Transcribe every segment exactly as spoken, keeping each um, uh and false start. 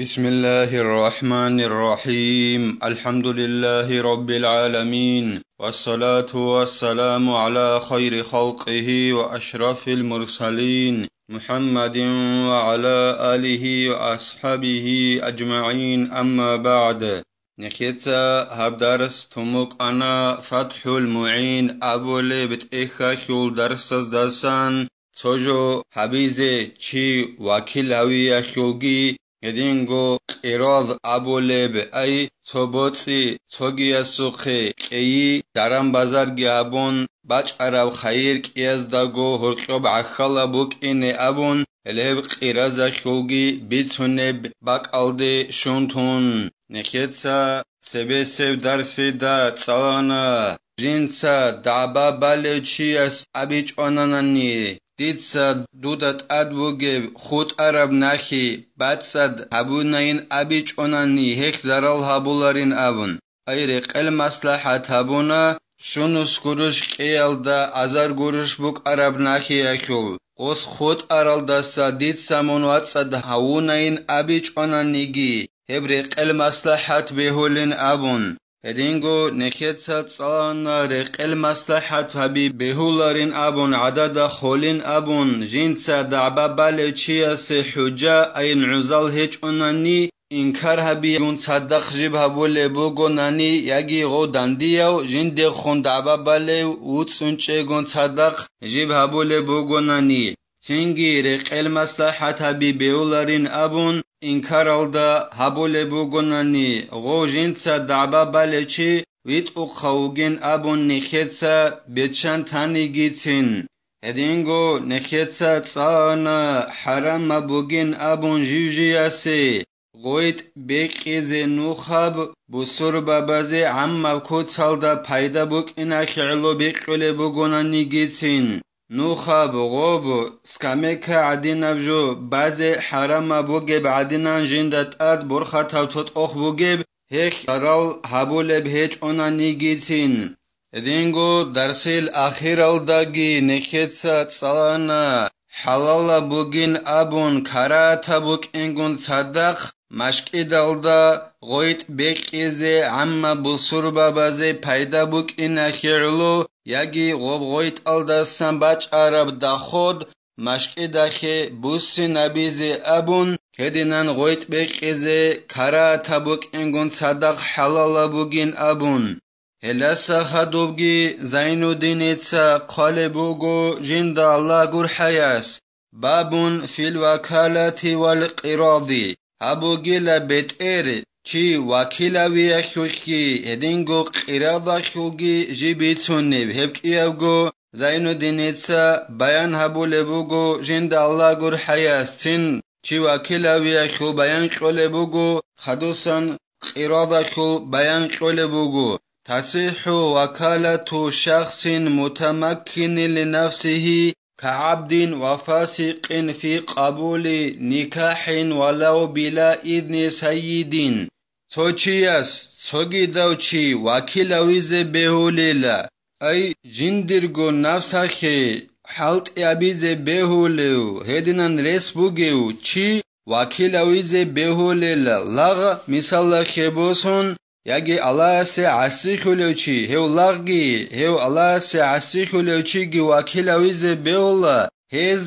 بسم الله الرحمن الرحيم. الحمد لله رب العالمين. والصلاة والسلام على خير خلقه وأشرف المرسلين محمد وعلى آله وأصحابه أجمعين. أما بعد. Нехеца гьаб дарс тумукъана ФатхӀул МугӀин абулеб тӀехьалъул дарсаздасан. Цо жо гьабизе чи вакил гьавиялъулги, гьединго къирал абулеб, ай, цо боцӀи цогиясухъе кӀейи, даран-базарги гьабун, бачӀараб хайир кӀияздаго гьоркьоб гӀахьалаб букӀине абун, гьелеб къиразалъулги бицунеб бакӀалде щун тун. Нехеца цебесеб дарсида цӀалана, жинца дагӀба балев чияс абичӀонанани, дица дуда тӀад бугеб хутӀараб нахи бацӀцӀад гьабунайин абичӀонани, гьелъ зарал гьабуларин абун. Ай, рекъел маслахӀат гьабуна, щунус гурущ кӀиялда азар гурущ букӀараб нахиялъул, гъос хутӀаралдаса дица мун вацӀцӀад гьавунайин абичӀонаниги, гьеб рекъел маслахӀат бегьулин абун. Гьединго нехеца цӀалана рекъел маслахӀат гьаби бегьуларин абун, гӀадада холин абун, жинца дагӀба балев чиясе хӀужа, ай, гӀузал гьечӀонани, инкар гьабиягун цадахъ жиб гьабулеб бугонани, яги гъов дандияв жиндехун дагӀба балев вуцӀцӀунчӀегун цадахъ жиб гьабулеб бугонани, цинги рекъел маслахӀат гьаби бегьуларин абун, инкаралда гьабулеб бугонани, гъов жинца дагӀба балев чи витӀухъав вугин абун нехеца беччан танигицин. Гьединго нехеца цӀалана хӀарамаб бугин абун жив-жиясе, гъойтӀ бекьизе нухаб бусурбабазе гӀаммаб куцалда пайда букӀиналъе гӀоло бекьулеб бугонанигицин. Нухаб, гъоб, скамейка гӀадинаб жо базе хӀарамаб бугеб гӀадинан жинда тӀад борхатав цо тӀох бугеб, гьелъ зарал гьабулеб гьечӀонанигицин. Гьединго дарсил ахиралдаги нехеца цӀалана, хӀалалаб бугин абун карагьатаб букӀингун цадахъ, машкӀидалда гъойтӀ бекьизе гӀамма бусурбабазе пайда букӀиналъе гӀоло, яги гъоб гъойтӀалдасан бачӀараб доход машкӀидалъе буссинабизе абун, гьединан гъойтӀ бекьизе карагьатаб букӀингун цадахъ хӀалалаб бугин абун. Гьелдаса хадубги Зайнуддиница хъвалеб буго жинда Аллагь гурхӀаяс: «Бабун фил вакалати вал къиради». Гьаб бугила бетӀер чи вакилавиялъулъги гьединго къирадалъулги жиб бицунеб, гьеб кӀиябго Зайнуддиница баян гьабулеб буго жинда Аллагь гурхӀаяс, цин чи вакилавиялъул баян кьолеб буго, хадусан къирадалъул баян кьолеб буго: «Тасихху вакалату шахсин мутамаккинин линафсихи кагӀабдин ва фасикъин фи къабули никахӀин валав била изни сайидин». Цо чияс цогидав чи вакилавизе бегьулила, ай, жиндирго нафсахъе хӀалтӀи абизе бегьулев, гьединан рес бугев чи вакилавизе бегьулела, лагъ, мисалалъе босун, яги Аллагьасе гӀасихьулев чи, гьев лагъги, гьев Аллагьасе гӀасихьулев чиги вакилавизе бегьула, гьез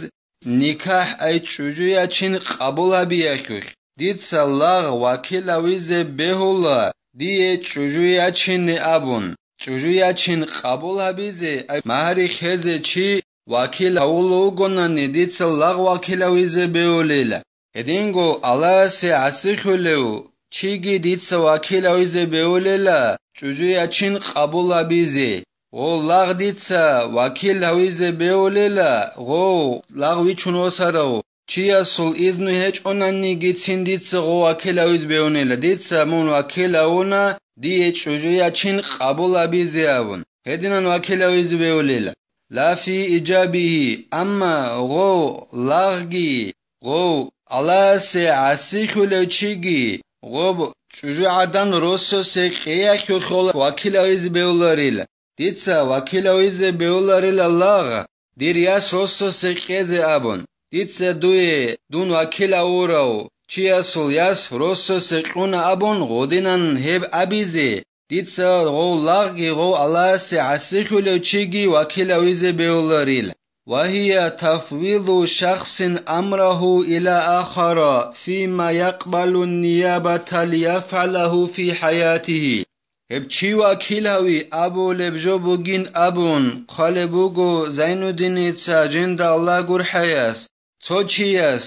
никахӀ, ай, чӀужу ячин къабул гьабиялъулъ. Дица лагъ вакилавизе бегьула, дие чӀужу ячине абун. ЧӀужу ячин къабул гьабизе, ай, магьари хезе чи вакил гьавулев вугонани, дица лагъ вакилавизе бегьулела. Гьединго Аллагьасе гӀасихьулев чиги дица вакилавизе бегьулела, чӀужу ячин къабул гьабизе. Гъов лагъ дица вакил гьавизе бегьулела, гъов лагъ вичун восарав чиясул изну гьечӀонанигицин дица гъов вакил гьавизе бегьунела, дица мун вакил гьавуна, дие чӀужу ячин къабул гьабизе абун. Гьединан вакил гьавизе бегьулела. Ла фи иджабихи, амма гъов лагъги, гъов Аллагьасе гӀасихьулев чиги, гъоб чӀужугӀадан рососе къеялъухъ вакил гьавизе бегьуларила. Дица вакил гьавизе бегьуларила лагъ, дир яс рососе къезе абун. Дица дуе дун вакил гьавурав чиясул яс росасе кьуна абун гъодинан гьеб абизе, дица гъов лагъги гъов Аллагьасе гӀасихьулев чиги вакилавизе бегьуларил. وهي تفويض شخص أمره إلى آخر فيما يقبل النيابة ليفعله في حياته. Гьеб чи вакилави абулеб жо бугин абун хъвалеб буго Зайнуддиница жинда Аллагь гурхӀаяс, цо чияс,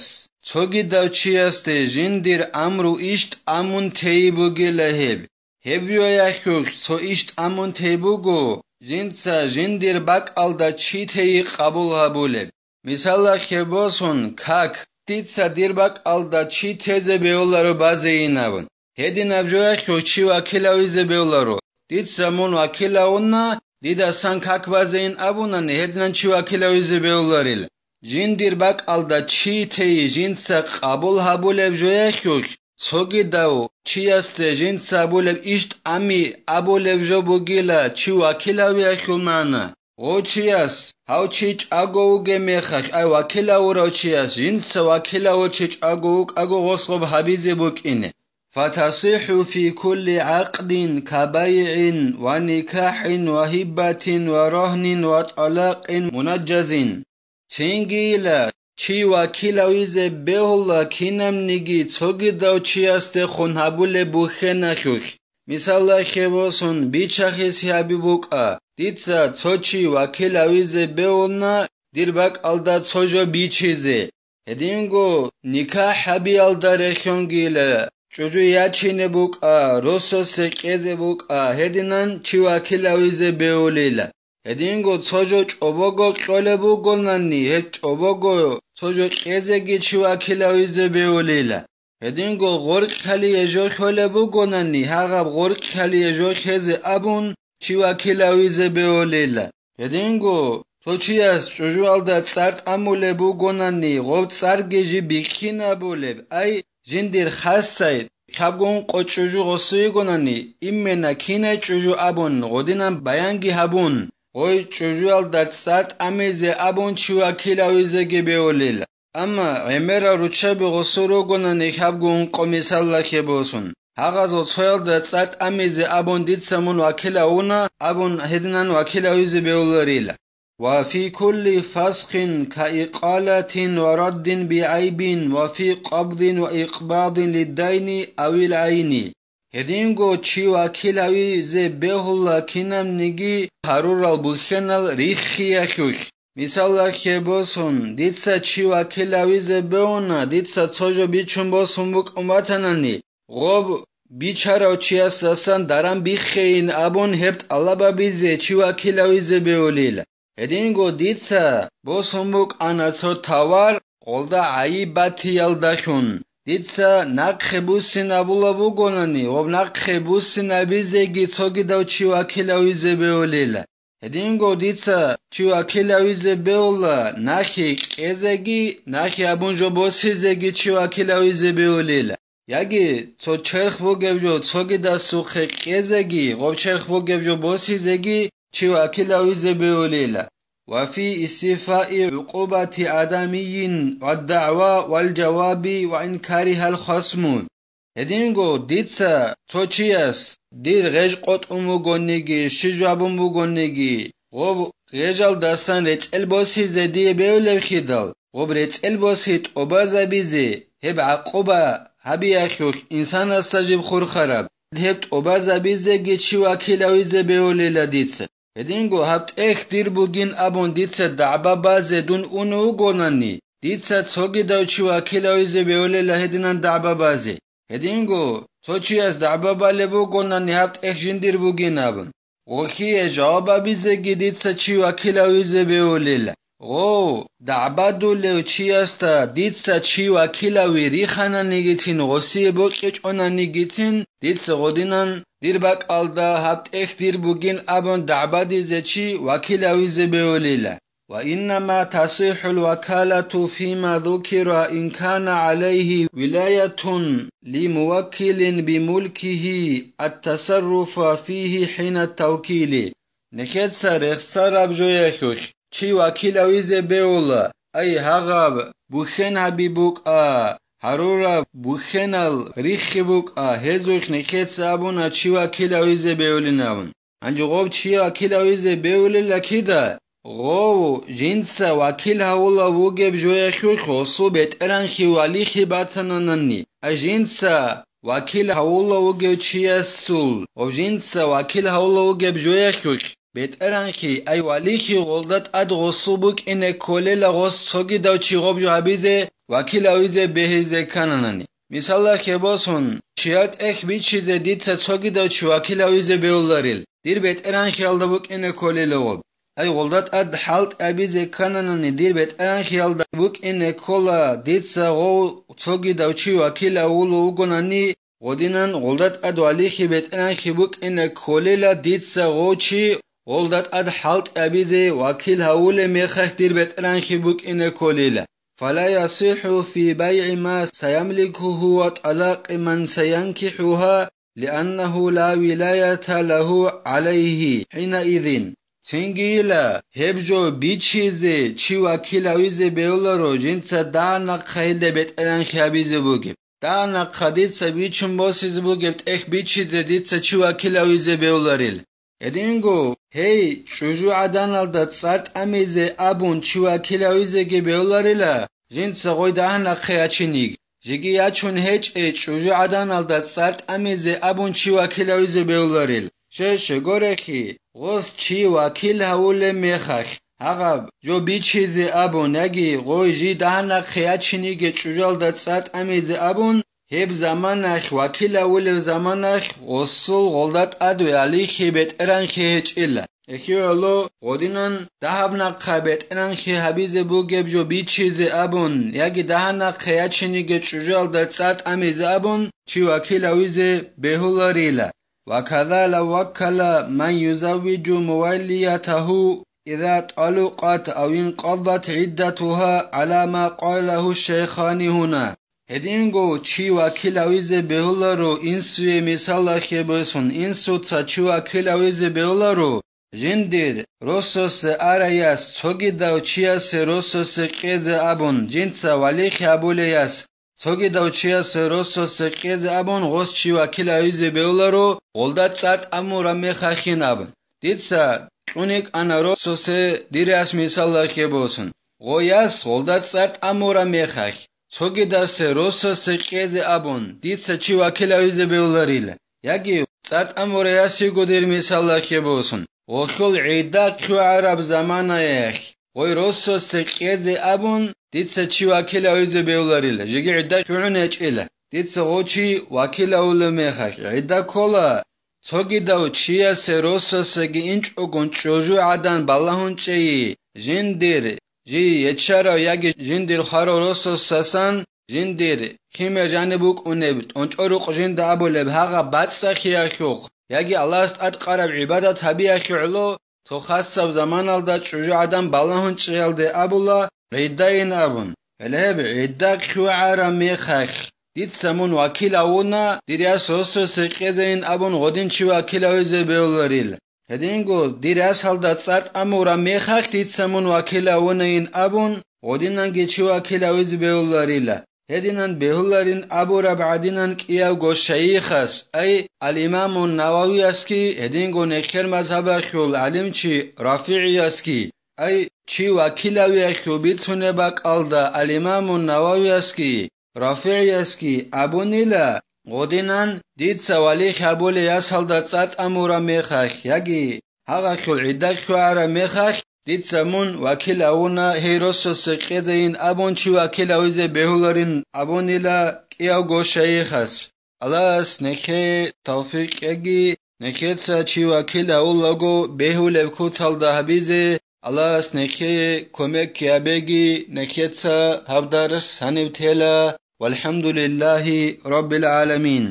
цогидав чиясде жиндир амру иш тӀамун тейи бугила гьеб. Гьеб жояхьухь цо иш тӀамун тей буго, жинца жиндир бакӀалда чи тейи къабул гьабулеб. Мисалалъе босун, как, дица дир бакӀалда чи тезе бегьуларо базейин абун. Гьединаб жояхьухь чи вакилавизе бегьуларо. Дица мун вакилавуна, дидасан как базейин абунани, гьединан чи вакилавизе бегьуларил. Жиндир бакӀалда чи тей жинца къабул гьабулеб жояхьухь, цогидав чиясде жинца абулеб иш тӀами абулеб жо бугила чи вакилавиялъул магӀна. Гъов чияс гьав чи чӀаго вугеб мехалъ, ай вакилавурав чияс жинца вакилавур чи чӀаго вукӀаго гъос гъоб гьабизе букӀине. فتصح في كل عقد كبيع ونكاح وهبة ورهن وطلاق منجز. Цинги ила, чи вакилавизе бегьула кинабниги цогидав чиясдехун гьабулеб бухьеналъулъ. Мисалалъе босун, бичахъес гьаби букӀа, дица цо чи вакилавизе бегьуна дир бакӀалда цо жо бичизе. Гьединго никахӀ гьабиялда рехьонгила, чӀужу ячине букӀа, росасе кьезе букӀа, гьединан чи вакилавизе бегьулила. Гьединго цо жо чӀобого кьолеб бугонани, гьеб чӀобого цо жо кьезеги чи вакилавизе бегьулила. Гьединго гъоркьалие жо лъолеб бугонани, гьагъаб гъоркьалие жо лъезе абун чи вакилавизе бегьулила. Гьединго цо чияс чӀужуялда цӀар тӀамулеб бугонани, гъоб цӀарги жиб бихьинабулеб, ай, жиндир хасай, лъабго-ункъо чӀужу гъосие йигонани, имена кинай чӀужу абун, гъодинан баянги гьабун, гъой чӀужуялда цӀар тӀамизе абун чи вакилавизеги бегьулил. Амма гӀемерал руччаби гъосул ругонани лъабго-ункъо мисаллахъе босун, гьагъазул цоялда цӀар тӀамизе абун дица мун вакилавуна абун гьединан вакилавизе бегьуларила. وفي كل فسخ كإقالة ورد بعيب وفي قبض وإقباض للدين أو العين. Гьединго чи вакилавизе бегьула кинабниги гьарурал бухьенал риххиялъулъ. Мисаллахъе босун, дица чи вакилавизе бегьуна, дица цо жо бичун босун букӀун батанани, гъоб бичарав чиясдасан даран биххейин абун гьеб тӀалабабизе чи вакилавизе бегьулила. Гьединго дица босун букӀана цо товар гъолда гӀайиб батиялдалъун. Дица нахъе буссинабулаб бугонани, гъоб нахъе буссинабизеги цогидав чи вакилавизе бегьулила. Гьединго дица чи вакилавизе бегьула, нахъе кьезеги, нахъе абун жо босизеги чи вакилавизе бегьулила. Яги цо черх бугеб жо цогидасухъе кьезеги, гъоб черх бугеб жо босизеги чи вакилавизе бегьулила. وفي استيفاء عقوبة آدمي والدعوى والجواب وإن كره الخصم. Гьединго дица цо чияс дир гъеж къотӀун вугониги, щиб жвабун бугониги, гъоб гъежалдасан рецӀел босизе дие бегьулебхидал, гъоб рецӀел боси тӀубазабизе, гьеб гӀакъуба гьабиялъулъ инсанасда жиб хурхараб, гьеб тӀубазабизеги чи вакилавизе бегьулила дица. Гьединго гьаб тӀехь дир бугин абун дица дагӀба базе дун унев вугонани, дица цогидав чи вакилавизе бегьулила гьединан дагӀба базе. Гьединго цо чияс дагӀба балеб бугонани гьаб тӀехь жиндир бугин абун, гъолъие жаваб абизеги дица чи вакилавизе бегьулила. Гъов, дагӀбадулев чиясда дица чи вакилави рихананигицин, гъосие бокьичӀонанигицин, дица гъодинан дир бакӀалда гьаб тӀехь дир бугин абун дагӀбадизе чи вакилавизе бегьулила. وإنما تصح الوكالة فيما ذكر إن كان عليه ولاية لموكل بملكه التصرف فيه حين التوكيل. Нехеца рехсараб жоялъулъ чи вакилавизе бегьула, ай гьагъаб бухьен гьаби букӀа, гьарураб бухьенал риххи букӀа, гьезухъ нехеца абуна чи вакилавизе бевлин абун. Гьанже гъов чи вакилавизе бевлила кида? Гъов жинца вакил гьавулав вугеб жояхъулъ гъосул бетӀергьанлъи валихьи батананани, а жинца вакил гьавулав вугев чиясул ва жинца вакил гьавулав вугеб жояхъулъ бетӀергьанлъи, ай валихьи гъолда тӀад гъосул букӀине кколела гъос цогидав чи гъоб жо гьабизе, вакилавизе бегьизе ккананани. Мисалалъе босун, чияр тӀехь бичизе дица цогидав чи вакилавизе бевларил, дир бетӀергьанлъиялда букӀине кколела гъоб. Ай гъолда тӀад хӀалтӀи абизе ккананани, дир бетӀергьанлъиялда букӀине ккола дица гъов цогидав чи вакилавулев вугонани, гъодинан гъолда тӀад валихьи бетӀергьанлъи букӀине кколела дица гъов чи гъолда тӀад хӀалтӀи абизе вакил гьавулеб мехалъ дир бетӀергьанлъи букӀине кколела. فلا يصح في بيع ما سيملكه وطلاق من سينكحها، لأنه لا ولاية له عليه حينئذ. Цинги йила, гьеб жо бичизе чи вакилавизе бевларо, жинца дагьаб нахъа гьелда бетӀергьанлъи гьабизе бугеб. Дагьаб нахъа дица бичун босизе бугеб тӀехь бичизе дица чи вакилавизе бевларил. Гьединго, гьей, чӀужугӀаданалда цӀар тӀамизе абун чи вакилавизеги бевларила, жинца гъой дагьаб нахъе ячиниг. Жеги ячун гьечӀей чӀужугӀаданалда цӀар тӀамизе абун чи вакилавизе бевларил. Щай-щай гурелъул, гъос чи вакил гьавулеб мехалъ, гьагъаб жо бичизе абун яги гъой жий дагьаб нахъе ячиниги чӀужуялда цӀар тӀамизе абун, гьеб заманалъ, вакил гьавулеб заманалъ гъосул гъолда тӀад валихьи бетӀергьанлъи гьечӀила. Гьелъие гӀоло, гъодинан дагьаб нахъа бетӀергьанлъи гьабизе бугеб жо бичизе абун яги дагьаб нахъе ячиниги чӀужуялда цӀар тӀамизе абун чи вакилавизе бегьуларила. وكذا لو وكل من يزوج موليته إذا طلقت أو انقضت عدتها على ما قاله الشيخان هنا. Гьединго чи вакилавизе бегьуларо инсуе мисалалъе босун, инсуца чи вакилавизе бегьуларо, жиндир росасе арай яс цогидав чиясе росасе кьезе абун, жинца валихьи гьабулей яс цогидав чиясе росасе кьезе абун гъос чи вакилавизе бегьуларо, гъолда цӀар тӀамураб мехалъин абун. Дица кьун йикӀана росасе дир яс мисалалъе босун. Гъой яс гъолда цӀар тӀамураб мехалъ, цогидасе росасе кьезе абун, дица чи вакилавизе бегьуларила. Яги цӀар тӀамурай яс йиго дир мисалалъе босун. Гъолъул гӀидда лъугӀараб заманаялъ, гъой росасе кьезе абун, дица чи вакилавизе бегьуларила, жеги гӀидда лъугӀун гьечӀила. Дица гъов чи вакилавулеб мехалъ, гӀидда ккола, цогидав чиясе росасеги инчӀогун чӀужугӀадан балагьун чӀейи, жиндир, жий ячарав яги жиндир хварав росасасан, жиндир, кимер жаниб букӀунеб, тӀончӀо рукъ жинда абулеб гьагъаб бацӀцӀалъиялъухъ, яги Аллагьас тӀадкъараб гӀибадат гьабиялъе гӀоло, цо хасаб заманалда чӀужугӀадан балагьун чӀеялде абула гӀиддайин абун. Гьеле гьеб гӀидда лъугӀараб мехалъ, дица мун вакил авуна, дир яс росасе кьезейин абун гъодин чи вакил авизе бегьуларил. Гьединго дир ясалда цӀар тӀамураб мехалъ дица мун вакил авунайин абун, гъодинанги чи вакил авизе бегьуларила. Гьединан бегьуларин абураб гӀадинан кӀиявго шайихас, ай, ал-Имамун Нававиясги, гьединго нехер мазгьабалъул гӀалимчи РафигӀиясги, ай, чи вакил авиялъул бицунеб бакӀалда ал-Имамун Нававиясги, РафигӀиясги абунила, гъодинан дица валихь гьабулей ясалда цӀар тӀамураб мехалъ, яги гьагъалъул гӀидда лъугӀараб мехалъ, дица мун вакил авуна гьей росасе кьезейин абун чи вакил авизе бегьуларин абунила кӀиявго шайихас. Аллагьас нехее тавфикъ кьеги, нехеца чи вакил гьавулаго бегьулеб куцалда гьабизе, Аллагьас нехее кумек гьабеги, нехеца гьаб дарс гьаниб тела. Валхамдулиллахи Раббил гӀаламин.